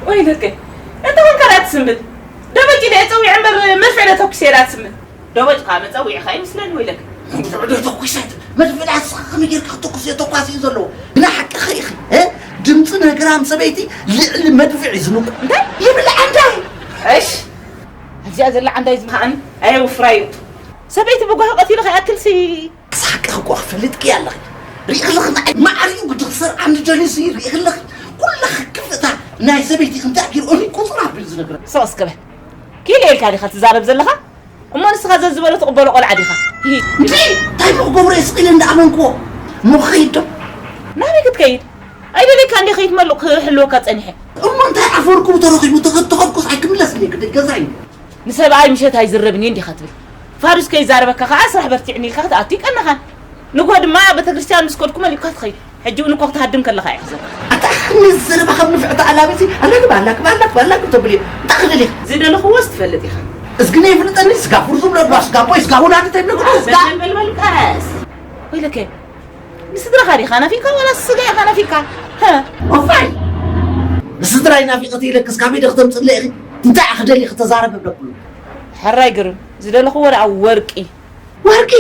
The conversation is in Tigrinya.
ወይለከ፣ እንተ ኾንካ ዳ ትስምብል። ደበጭ ኢለ እየ ጸዊዐ እምበር መድፍዕ ዶ ተኩሰ እየ ዳ ትስምብል። ደበጭ ከኣ መጸዊዕኻ ይመስለኒ ወይለከ። መድፍዕ ዶ ተኩሰ? መድፍዕ ዳ ንስኻ ከመይ ጌርካ ክትተኩስ እየ ተኳሲ እዩ ዘለዎ። ግና ሓቅኺ ኢኺ፣ እ? ድምፂ ነግራም ሰበይቲ ልዕሊ መድፍዕ እዩ ዝንቁ። እንታይ? ይብል ዓንዳይ። እሽ፣ ኣብዚኣ ዘላ ዓንዳይ ዝመሃእን ኣየውፍራ እዩ። ሰበይቲ ብጓሂ ቀቲሉ ከይኣክልሲ። ክሳቅኺ እኮ ክፈልጥኪ ኣለኺ። ሪእኽልኽ ንዓይ ማዕሪኡ ግዲ ክሰርዓኒ ደልዩሲ ሪእኽልኽ። ኩላ ክፍእታ ናይ ሰበይቲ እንታይ ጌርኦኒ ቁፅር ኣቢሉ ዝነግረ። ሶ እስከ በል። ኪኢለ ኢልካ ዲኻ ትዛረብ ዘለኻ? እሞ ንስኻ ዘዝበሎ ትቕበሎ ቆልዓ ዲኻ? ሂ። እንታይ እንታይ እሞ ክገብሮ እየ ስቕ ኢለ እንዳኣመንክዎ። እሞ ክኸይድ ዶ? ናበይ ክትከይድ? ኣይደለይካ እንዴ ከይትመልቕ ክሕልወካ ጸኒሐ። እሞ እንታይ ኣፈርኩም ተረኺቡ ተኸ-፣ ተኸድኩስ ኣይክምለስ እንዴ ግደ ገዛይ። ንሰብኣይ ምሸት ኣይዝረብን እየ እንዲኻ ትብል። ፋዱስ ከይዛረበካ ከኣ ስራሕ በርቲዕኒ ኢልካ ክትኣቱ ይቀናኻን። ንግሆ ድማ ቤተክርስትያን ምስ ከድኩ መሊእካ ትኸይድ። ሕጂ እውን እኮ ክትሃድም ከለኻ እየ ሒዘካ። ኣታ ኣኽኒ ዘረባ ከም ንፍዕቲ ኣላቢሲ ኣላግብ ኣላግብ ኣላግብ ኣላግብ ተብል እዩ። እንታይ ክደል ኢኻ? ዝደለኽዎስ ትፈልጥ ኢኻ። እዝግነ ይፍልጠኒ ስጋ ፍርዙ ብለድባ ስጋ ቦይ ስጋ ውላድ ተይብለግዶ ስጋ። በልበልበል ቀስ። ወይለከ፣ ንስድራኻ ዲኻ ናፊቕካ ዋላ ስጋ ኢኻ ናፊቕካ? ሀ። ኦፋይ። ንስድራይ ናፊቐት ኢለክስ ካበይ ዶ ክተምፅለ ኢኺ? እንታይ ኣኽደል ኢኺ ተዛረብ ብለኩሉ። ሕራይ ግርም፣ ዝደለኽዎ ደኣ ወርቂ። ወርቂ?